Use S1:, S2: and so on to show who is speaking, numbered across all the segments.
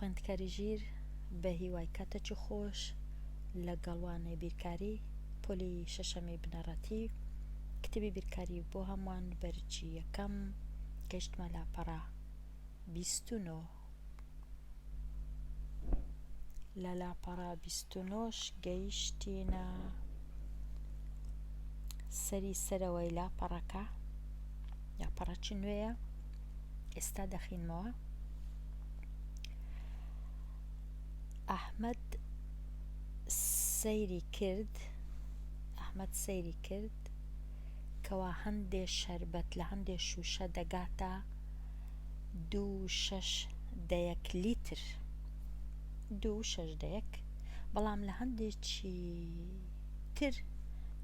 S1: خوێندکاری ژیر بە هیوای کاتەکی خۆش لەگەڵ وانەی بیرکاری پۆلی شەشەمی بنەڕەتی کتێبی بیرکاری بۆ هەمووان بەرگی یەکەم گەیشتمە لاپەڕە 29 لە لاپەڕە 29 گەیشتینە سەری سەرەوەی لاپەڕەکە لاپەڕەکی نوێیە ئێستا دەخینمەوە ئەحمەد سەیری کرد ئەحمەد سەیری کرد کەوا هەندێ شەربەت لە هەندێ شووشە دەگاتە دوو شەش دەیەک لیتر دوو شەش دەیەک بەڵام لە هەندێکی تر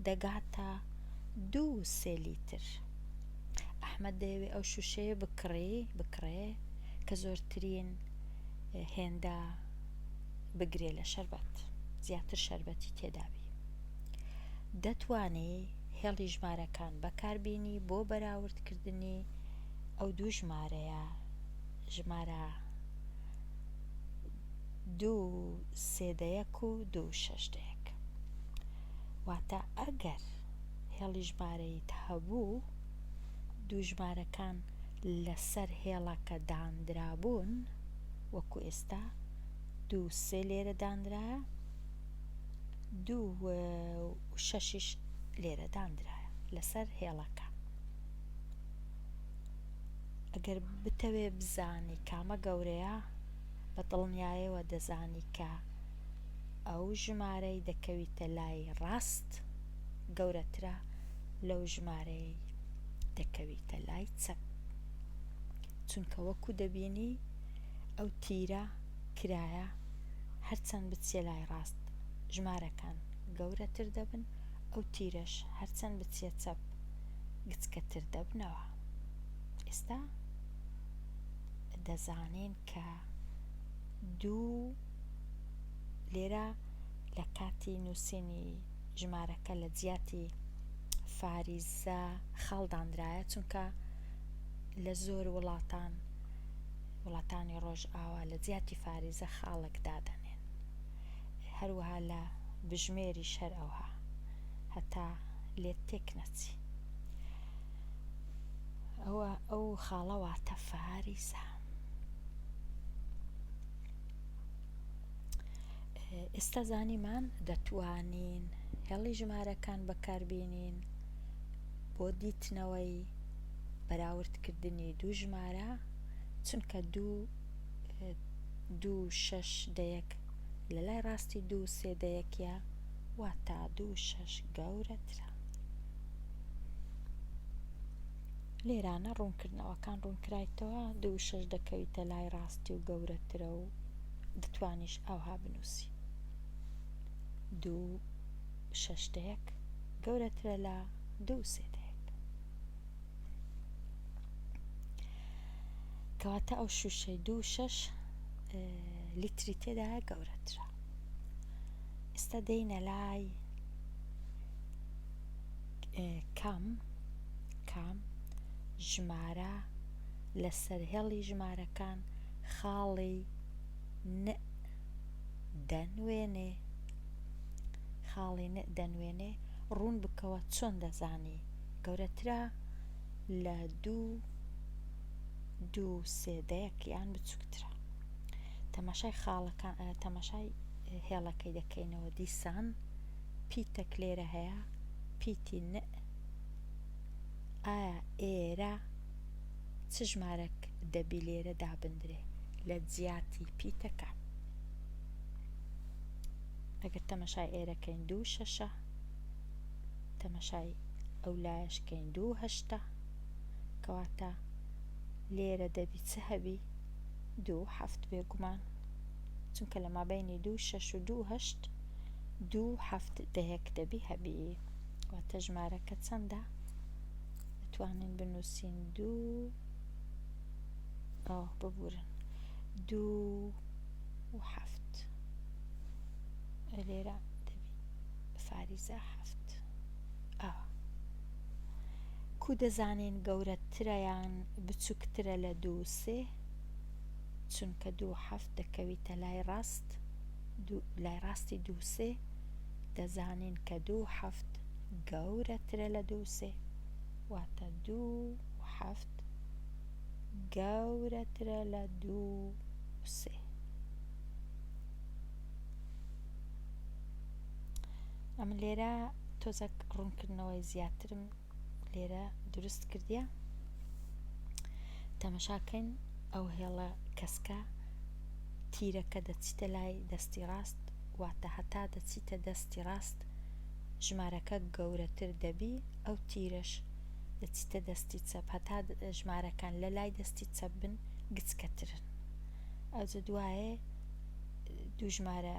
S1: دەگاتە دوو سێ لیتر ئەحمەد دەیەوێ ئەو شوشەیە بکڕی بکڕێ کە زۆرترین هێندە بگرێ لە شەربەت زیاتر شەربەتی تێدابی دەتوانی هێڵی ژمارەکان بەکاربینی بۆ بەراوردکردنی ئەو دوو ژمارەیە ژمارە دوو سێدەیەک و دوو شەشدەیەک واتە ئەگەر هێڵی ژمارەیت هەبوو، دوو ژمارەکان لەسەر هێڵەکە داندرابوون، وەکو ئێستا دوو سێ لێرە دانرایە، دوو و شەشیش لێرە داندرایە لەسەر هێڵەکە. ئەگەر بتەوێ بزانی کامە گەورەیە، بە دڵنیایەوە دەزانی کە ئەو ژمارەی دەکەویتە لای ڕاست گەورەترە لەو ژمارەی دەکەویتە لای چەپ چونکە وەکو دەبینی ئەو تیرە کرایە هەرچەند بچیە لای ڕاست ژمارەکان گەورەتر دەبن ئەو تیرەش هەرچەند بچیە چەپ گچکەتر دەبنەوە ئێستا دەزانین کە دوو لێرە لە کاتی نووسینی ژمارەکە لە جیاتی فاریزە خاڵ دانرایە چونکە لە زۆر وڵاتان وڵاتانی ڕۆژئاوا لە جیاتی فاریزە خاڵێک دادەنێن هەروەها لە بژمێریش هەر ئەوها هەتا لێت تێک نەچی ئەوە ئەو خاڵە واتە فاریزە. ئێستا زانیمان دەتوانین هێڵی ژمارەکان بەکاربینین بۆ دیتنەوەی بەراوردکردنی دوو ژمارە چونکە دوو دوو شەش دەیەک لە لای ڕاستی دوو سێ دەیەکە واتا دوو شەش گەورەترە لێرانە ڕوونکردنەوەکان ڕوونکرایتەوە دوو شەش دەکەویتە لای ڕاستی و گەورەترە و دەتوانیش ئاوها بنووسی دوو شەش دەیەک گەورەترە لە دوو سێ دەیەک کەواتە ئەو شوشەی دوو شەش لیتری تێدایە گەورەترە ئێستا دێینە لای کام کام ژمارە لەسەر هێڵی ژمارەکان خاڵی ن دەنوێنێ خاڵی ن دەنوێنێ ڕوون بکەوە چۆن دەزانی گەورەترە لە دوو دوو سێ دەیەک یان بچووکترە تەماشای خاڵەکان تەماشای هێڵەکەی دەکەینەوە دیسان پیتەک لێرە هەیە پیتی ن ئایا ئێرە چ ژمارەک دەبی لێرە دابندرێ لە جیاتی پیتەکە ئەگەر تەمەشای ئێرەکەین دوو شەشە تەمەشای ئەو لایەشکەین دوو هەشتە کەواتە لێرە دەبی چ هەبی دوو حەفت بێگومان چونکە لە مابینی دوو شەش و دوو هەشت دوو حەفت دەیەک دەبی هەبی واتە ژمارەکە چەندە دەتوانین بنووسین دوو ئەو ببورن دوو و حەفت لێرە دەبی فاریزە حەفت ئاوا کو دەزانین گەورەترە یان بچووکترە لە دوو سێ؟ چونکە دوو حەفت دەکەویتە لای ڕاست دوو لای ڕاستی دوو سێ دەزانین کە دوو حەفت گەورەترە لە دوو سێ واتە دوو حەفت گەورەترە لە دوو سێ. ئەمن لێرە تۆزەک ڕوونکردنەوەی زیاترم لێرە دروست کردیە تەمەشاکەین ئەو هێڵە کەسکە تیرەکە دەچیتە لای دەستی ڕاست واتە هەتا دەچیتە دەستی ڕاست ژمارەکە گەورەتر دەبی ئەو تیرەش دەچیتە دەستی چەپ هەتا ژمارەکان لە لای دەستی چەپ بن گچکەترن ئەوجە دوایێ دوو ژمارە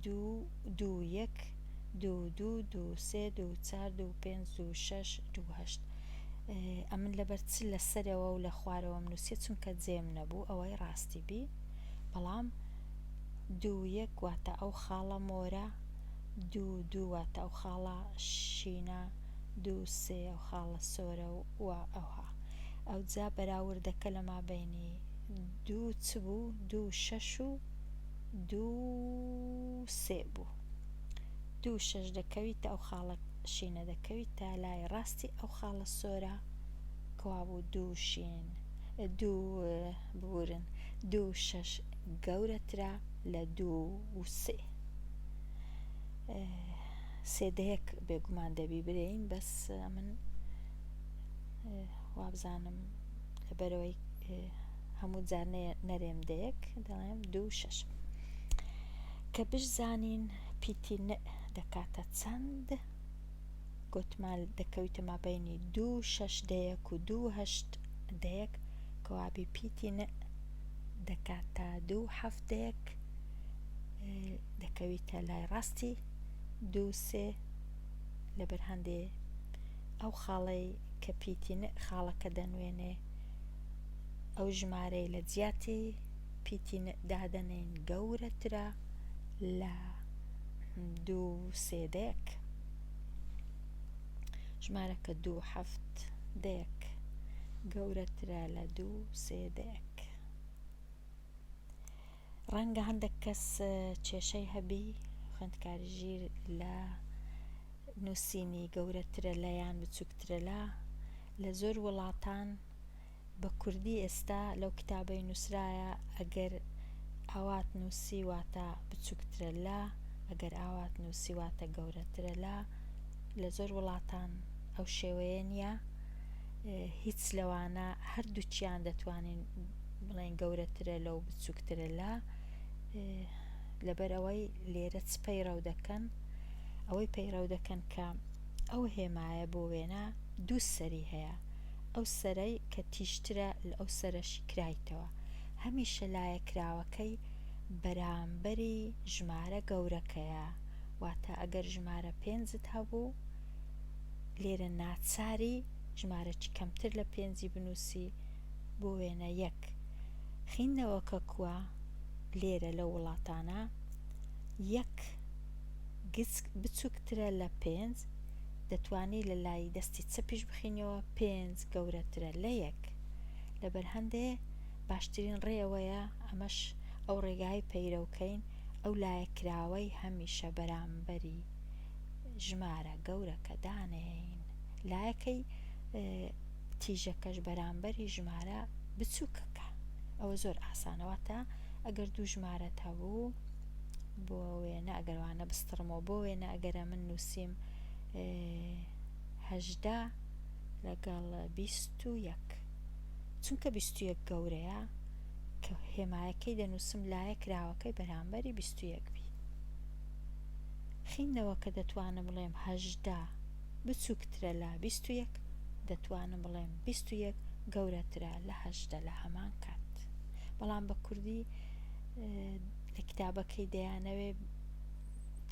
S1: دوو دوو یەک دوو دوو دوو سێ دوو چار دوو پێنج دوو شەش دوو هەشت ئەمن لەبەر چ لە سەرەوە و لە خوارەوەم نووسیە چونکە جێم نەبوو ئەوەی ڕاستی بی بەڵام دوو یەک واتە ئەو خاڵە مۆرە دوو دوو واتە ئەو خاڵە شینە دوو سێ ئەو خاڵە سۆرە و ئەوها ئەوجا بەراوردەکە لە مابەینی دوو چ بوو دوو شەش و دوو سێ بوو دوو شەش دەکەویتە ئەو خاڵە شینە دەکەویتە لای ڕاستی ئەو خاڵە سۆرە کەوابوو دوو شین دوو ببورن دوو شەش گەورەترە لە دوو و سێ سێ دەیەک بێگومان دەبی برێین بەس من وابزانم لەبەرەوەی هەموو جار نەرێم دەیەک دەڵێم دوو شەش کە بشزانین پیتی ن دەکاتە چەند گۆتمان دەکەویتە مابینی دوو شەش دەیەک و دوو هەشت دەیەک کەوابی پیتی ن دەکاتە دوو حەفت دەیەک دەکەویتە لای ڕاستی دوو سێ لەبەر هەندێ ئەو خاڵەی کە پیتی ن خاڵەکە دەنوێنێ ئەو ژمارەی لە جیاتی پیتی ن دادەنێین گەورەترە لە دوو سێ دەیەک ژمارەکە دوو حەفت دەیەک گەورەترە لە دوو سێ دەیەک. ڕەنگە هەندێک کەس کێشەی هەبی خوێندکاری ژیر لە نووسینی گەورەترە لە یان بچووکترە لە لە زۆر وڵاتان بە کوردی ئێستا لەو کتابەی نووسرایە ئەگەر ئاوات نووسی واتە بچووکترە لە ئەگەر ئاوات نووسی واتە گەورەترە لە لە زۆر وڵاتان ئەو شێوەیە نییە هیچ لەوانە هەردووکیان دەتوانین بڵێن گەورەترە لەو بچووکترە لە لەبەر ئەوەی لێرە چ پەیڕەو دەکەن ئەوەی پەیڕەو دەکەن کە ئەو هێمایە بۆ وێنە دوو سەری هەیە ئەو سەرەی کە تیژترە لە ئەو سەرەشی کرایتەوە هەمیشە لایە کراوەکەی بەرامبەری ژمارە گەورەکەیە واتە ئەگەر ژمارە پێنجت هەبوو لێرە ناچاری ژمارەکی کەمتر لە پێنجی بنووسی بۆ وێنە یەک خیندنەوەکە کوە لێرە لەو وڵاتانە یەک گچک بچوکترە لە پێنج دەتوانی لە لای دەستی چەپیش بخینیەوە پێنج گەورەترە لە یەک لەبەر هەندێ باشترین ڕێ ئەوەیە ئەمەش ئەو ڕێگای پەیرەوکەین ئەو لایە کراوەی هەمیشە بەرامبەری ژمارە گەورەکە دانێین لایەکەی تیژەکەش بەرامبەری ژمارە بچووکەکە ئەوە زۆر ئاسانە واتە ئەگەر دوو ژمارەت هەبوو بۆ وێنە ئەگەر وانە بستڕمەوە بۆ وێنە ئەگەرە من نووسیم هەژدە لەگەڵ 21 چونکە 21 گەورەیە کە هێمایەکەی دەنووسم لایە کراوەکەی بەرامبەری 21 بی خیندنەوە کە دەتوانم بڵێم هەژدە بچووکترە لە 21 دەتوانم بڵێم 21 گەورەترە لە هەژدە لە هەمان کات بەڵام بە کوردی لە کتابەکەی دەیانەوێ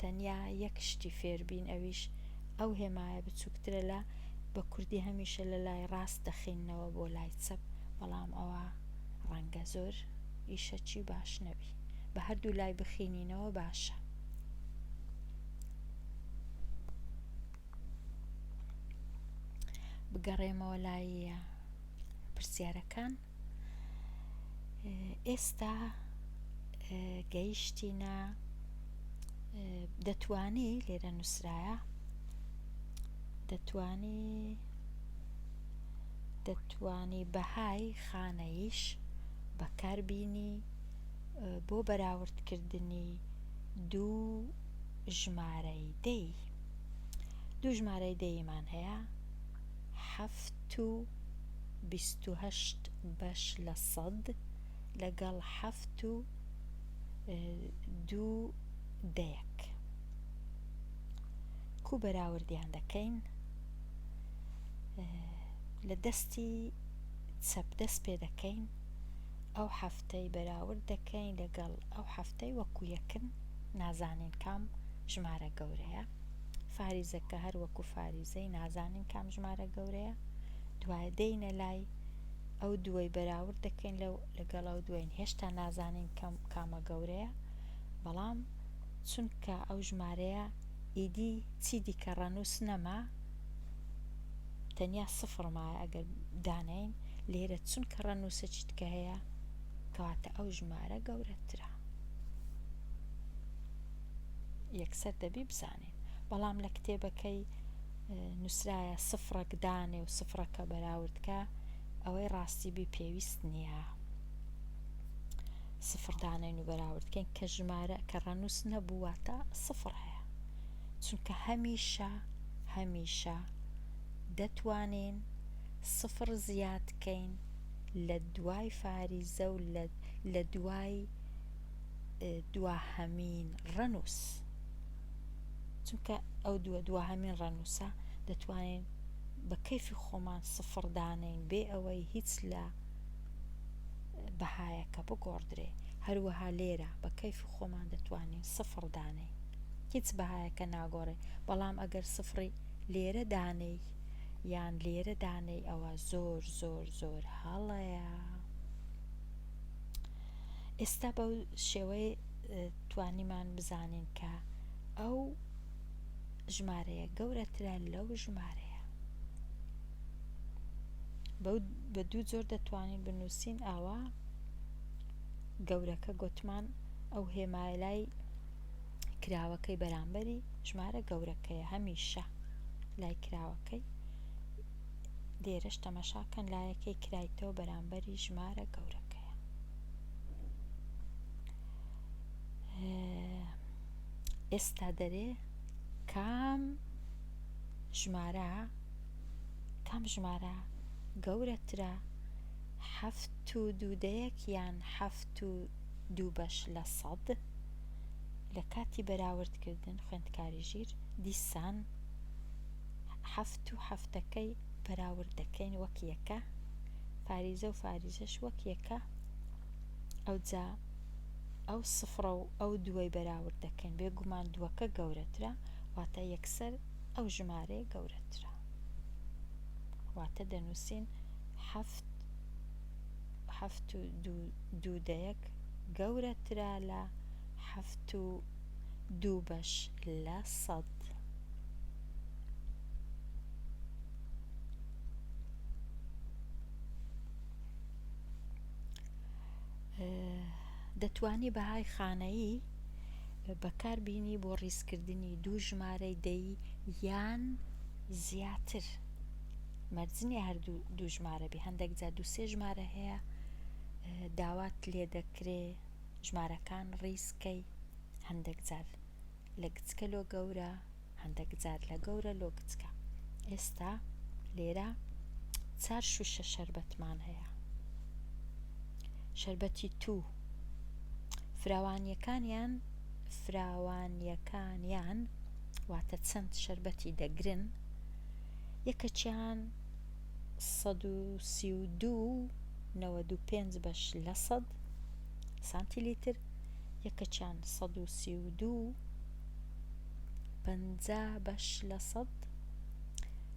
S1: تەنیا یەک شتی فێربین ئەویش ئەو هێمایە بچووکترە لە بە کوردی هەمیشە لە لای ڕاست دەخینەوە بۆ لای چەپ بەڵام ئەوە ڕەنگە زۆر ئیشەکی باش نەبی بە هەردوو لای بخینینەوە باشە. بگەڕێمەوە لای پرسیارەکان. ئێستا گەیشتینە دەتوانی لێرە نووسرایە دەتوانی دەتوانی بەهای خانەیش بەکاربینی بۆ بەراوردکردنی دوو ژمارەی دەی دوو ژمارەی دەیمان هەیە حەفت و 28 بەش لە سەد لەگەڵ حەفت و دوو دەیەک کو بەراوردیان دەکەین لە دەستی چەپ دەست پێ دەکەین ئەو هەفتەی بەراورد دەکەین لەگەڵ ئەو هەفتەی وەکو یەکن نازانین کام ژمارە گەورەیە فاریزەکە هەر وەکو فاریزەی نازانین کام ژمارە گەورەیە دوای دێینە لای ئەو دووەی بەراورد دەکەین لەو لەگەڵ ئەو دووەین هێشتا نازانین کەم کامە گەورەیە بەڵام چونکە ئەو ژمارەیە ئیدی چی دیکە ڕەنووس نەما تەنیا سفر مایە ئەگەر دانین لێرە چونکە ڕەنووسە چیتکە هەیە کەواتە ئەو ژمارە گەورەترە یەکسەر دەبی بزانین بەڵام لە کتێبەکەی نووسرایە سفرەک دانێ و سفرەکە بەراورد کە ئەوەی ڕاستی بی پێویست نییە سفر دانێن و بەراورد کەین کە ژمارە کە ڕەنووس نەبوو واتە سفر هەیە چونکە هەمیشە هەمیشە دەتوانین سفر زیاد کەین لە دوای فاریزە و لە دوای دواهەمین ڕەنووس چونکە ئەو دووە دواهەمین ڕەنووسە دەتوانین بە کەیفی خۆمان سفڕ دانێین بێ ئەوەی هیچ لە بەهایەکە بگۆڕدرێ هەروەها لێرە بە کەیفی خۆمان دەتوانین سفڕ دانێین هیچ بەهایەکە ناگۆڕێ بەڵام ئەگەر سفڕی لێرە دانێی یان لێرە دانێی ئەوە زۆر زۆر زۆر هەڵەیە ئێستا بەو شێوەی توانیمان بزانین کە ئەو ژمارەیە گەورەترە لەو ژمارەیە. بەو بە دوو جۆر دەتوانین بنووسین ئاوا گەورەکە گۆتمان ئەو هێمایە لای کراوەکەی بەرامبەری ژمارە گەورەکەیە هەمیشە لای کراوەکەی لێرەش تەمەشاکەن لایەکەی کرایتەوە بەرامبەری ژمارە گەورەکەیە. ئێستا دەرێ کام ژمارە کام ژمارە گەورەترە حەفت و دوو دەیەک یان حەفت و دوو بەش لە سەد لە کاتی بەراوردکردن خوێندکاری ژیر دیسان حەفت و حەفتەکەی بەراورد دەکەین وەک یەکە فاریزە و فاریزەش وەک یەکە ئەوجا ئەو سفرە و ئەو دووەی بەراورد دەکەین بێگومان دووەکە گەورەترە واتە یەکسەر ئەو ژمارەیە گەورەترە واتە دەنووسین حەفت حەفت و دوو دەیەک گەورەترە لە حەفت و دوو بەش لە سەد. دەتوانی بەهای خانەیی بەکاربینی بۆ ڕیزکردنی دوو ژمارەی دەیی یان زیاتر مەرج نییە هەر دوو ژمارە بی هەندێک جار دوو سێ ژمارە هەیە داوات لێ دەکرێ ژمارەکان ڕیزکەی هەندێک جار لە گچکە لۆ گەورە هەندەک جار لە گەورە لۆ گچکە ئێستا لێرە چار شوشە شەربەتمان هەیە شەربەتی تو فراوانیەکانیان فراوانیەکانیان واتە چەند شەربەتی دەگرن یەکەکیان 132 95 بەش لە سەد سانتیلیتر یەکەکیان 132 50 بەش لە سەد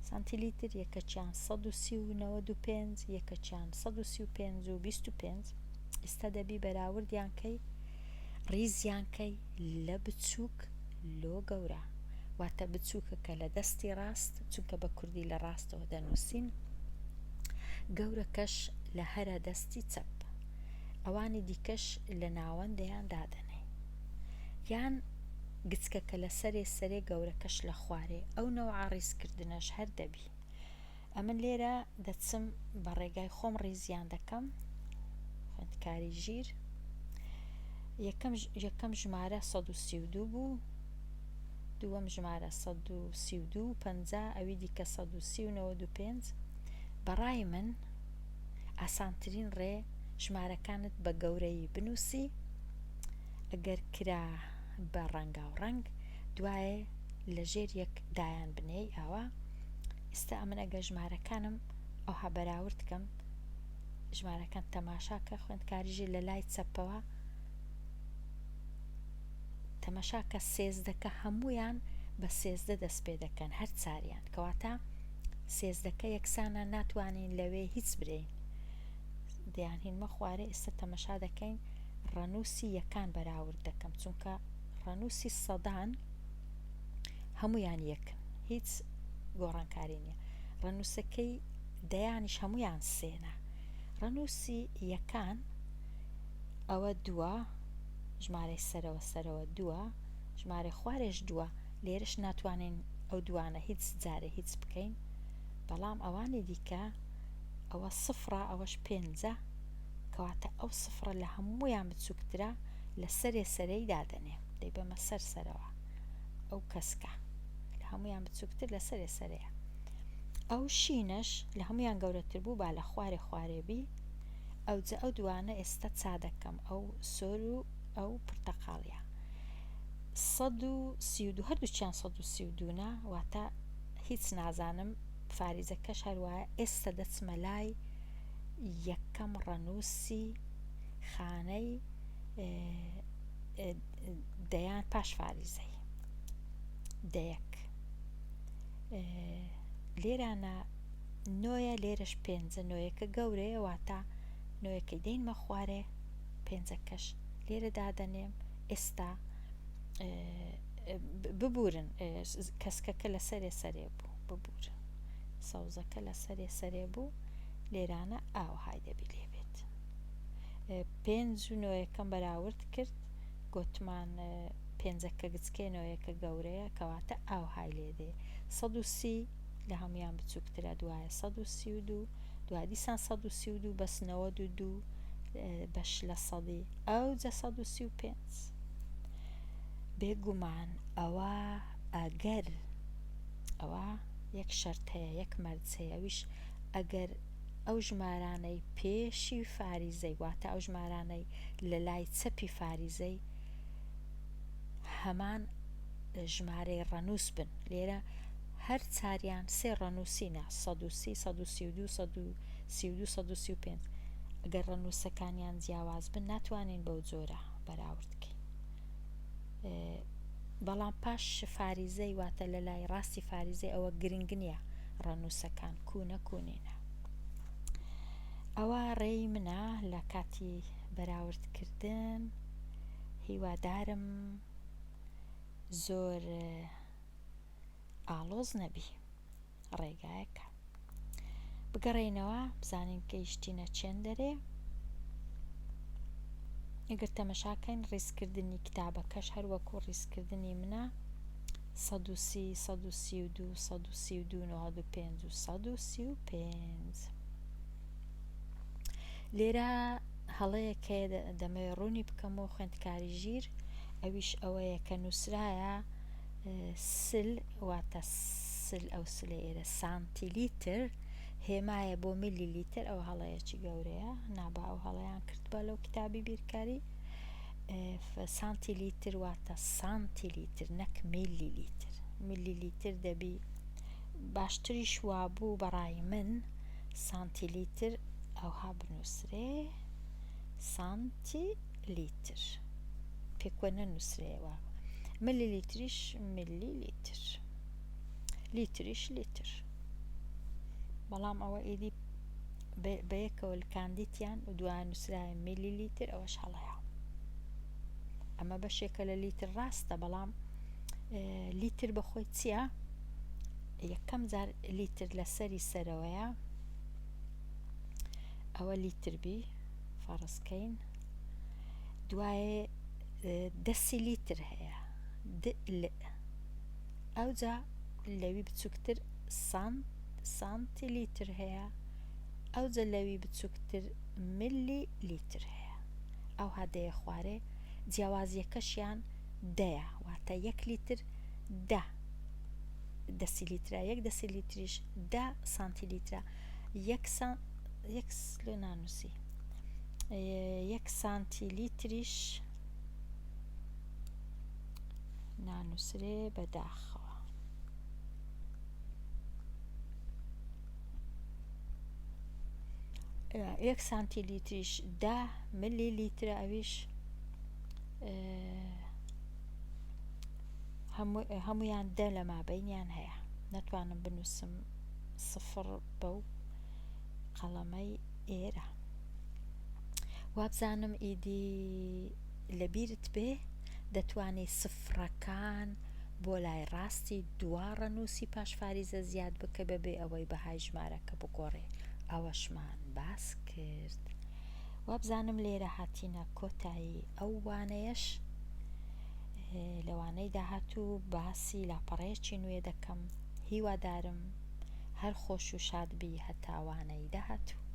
S1: سانتیلیتر، یەکەکیان 130 و 95، یەکەکیان 135 و 25. ئێستا دەبی بەراوردیان کەی ڕیزیان کەی لە بچووک لۆ گەورە واتە بچووکەکە لە دەستی ڕاست چونکە بە کوردی لە ڕاستەوە دەنووسین گەورەکەش لە هەرە دەستی چەپ. ئەوانی دیکەش لە ناوەندیان دادەنێی. یان گچکەکە لە سەرێ سەرێ گەورەکەش لە خوارێ ئەو نەوعە ڕیزکردنەش هەر دەبی. ئەمن لێرە دەچم بە ڕێگای خۆم ڕیزیان دەکەم. خوێندکاری ژیر یەکەم یەکەم ژمارە 132 بوو دووەم ژمارە 132 50 ئەوی دیکە 130 و 95 بەڕای من ئاسانترین ڕێ ژمارەکانت بە گەورەیی بنووسی ئەگەر کرا بە ڕەنگاو ڕەنگ دوایێ لە ژێر یەک دایان بنێی ئاوا ئیستا ئەمن ئەگەر ژمارەکانم ئەوها بەراورد کەم ژمارەکان تەماشا کە خوێندکاری ژیر لە لای چەپەوە تەماشا کە سێزدەکە هەمویان بە سێزدە دەست پێ دەکەن هەر چاریان کەواتە سێزدەکە یەکسانە ناتوانین لەوێ هیچ برێین دەیانهینمە خوارێ ئێستا تەمەشا دەکەین ڕەنووسی یەکان بەراورد دەکەم چونکە ڕەنووسی سەدان هەمویان یەکن هیچ گۆڕانکاری نییە ڕەنووسەکەی دەیانیش هەمویان سێنە ڕەنووسی یەکان ئەوە دووە ژمارەی سەرەوە سەرەوە دووە ژمارەی خوارێش دووە لێرەش ناتوانین ئەو دوانە هیچ جارێ هیچ بکەین بەڵام ئەوانی دیکە ئەوە سفرە ئەوەش پێنجە کەواتە ئەو سفرە لە هەموویان بچووکترە لە سەرێ سەرەی دادەنێم دەیبەمە سەر سەرەوە ئەو کەسکە لە هەموویان بچووکتر لە سەرێ سەرەیە ئەو شینەش لە هەموویان گەورەتر بوو با لە خوارێ خوارێ بی ئەوجە ئەو دوانە ئێستا چا دەکەم ئەو سۆر و ئەو پرتەقاڵیە 132 هەردووکیان 132 نا واتە هیچ نازانم فاریزەکەش هەروایە ئێستا دەچمە لای یەکەم ڕەنووسی خانەی دەیان پاش فاریزەی دەیەک لێرانە نۆیە لێرەش پێنجە نۆیەکە گەورەیە واتە نۆیەکەی دەینمە خوارێ پێنجەکەش لێرە دادەنێم ئێستا ببورن کەسکەکە لە سەرێ سەرێ بوو ببورن سەوزەکە لە سەرێ سەرێ بوو لێرانە ئاوهای دەبی لێ بێت پێنج و نۆیەکەم بەراورد کرد گۆتمان پێنجەکە گچکێ نۆیەکە گەورەیە کەواتە ئاوهای لێ دێ 130 لە هەمویان بچووکترە دوایە 132 دوای دیسان 132 بەس 92 بەش لە سەدی ئەوجە 135 بێگومان ئەوە ئەگەر ئەوە یەک شەرت هەیە یەک مەرج هەیە ئەویش ئەگەر ئەو ژمارانەی پێشی فاریزەی واتە ئەو ژمارانەی لە لای چەپی فاریزەی هەمان ژمارەی ڕەنووس بن لێرە هەر چاریان سێ ڕەنووسینە 130 132 132 135 ئەگەر ڕەنووسەکانیان جیاواز بن ناتوانین بەو جۆرە بەراورد کەین بەڵام پاش فاریزەی واتە لە لای ڕاستی فاریزەی ئەوە گرنگ نییە ڕەنووسەکان کوونە کوونینە ئەوە ڕێی منە لە کاتی بەراوردکردن هیوادارم زۆر ئاڵۆز نەبی. ڕێگایەکە. بگەڕێینەوە بزانین گەیشتینە چێندەرێ. ئەگەر تەمەشاکەین ڕیزکردنی کتابەکەش هەر وەکو ڕیزکردنی منە 130 132 132 95 و 135 لێرە هەڵەیەک هەیە دەمەوێت ڕوونی بکەمەوە خوێندکاری ژیر ئەویش ئەوەیە کە نووسرایە سل واتە سل ئەو سلە ئێرە سانتیلیتر هێمایە بۆ میلی لیتر ئەو هەڵەیەکی گەورەیە نابا ئەو هەڵەیان کردبا لەو کتابی بیرکاری سانتی لیتر واتە سانتی لیتر نەک میلی لیتر میلی لیتر دەبی باشتریش وابوو بەڕای من سانتی لیتر ئەوها بنووسرێ سانتی لیتر پێکوە نەنووسرێ وا ملی لیتریش ملی لیتر لیتریش لیتر بەڵام ئەوە ئیدی بەیەکەوە لکاندیتیان و دوای نووسرایە میلی لیتر ئەوەش هەڵەیە ئەمە بەشێکە لە لیتر ڕاستە بەڵام لیتر بەخۆی چییە؟ یەکەم جار لیتر لەسەری سەرەوەیە ئەوە لیتر بی فەڕزکەین. دوایێ دەسیلیتر هەیە د ل ئەوجا لەوی بچووکتر سانتیلیتر هەیە ئەوجە لەوی بچووکتر ملی لیتر هەیە ئەوها دەیە خوارێ جیاوازیەکەشیان دەیە واتە یەک لیتر دە دەسیلیترە یەک دەسیلیتریش دە سانتیلیترە یەک سان یەک لۆ نانووسی یەک سانتیلیتریش نانووسرێ بەداخەوە. یەک سانتیلیتریش دە ملی لیترە ئەویش هەمویان دە لە مابینیان هەیە نەتوانم بنووسم سفر بەو قەڵەمەی ئێرە وابزانم ئیدی لەبیرت بێ دەتوانی سفرەکان بۆ لای ڕاستی دوا ڕەنووسی پاش فاریزە زیاد بکە بەبێ ئەوەی بەهای ژمارەکە بگۆڕێ ئەوەشمان باس کرد وابزانم لێرە هاتینە کۆتایی ئەو وانەیەش لە وانەی داهاتوو باسی لاپەڕەیەکی نوێ دەکەم هیوادارم هەر خۆش و شاد بی هەتا وانەی داهاتوو.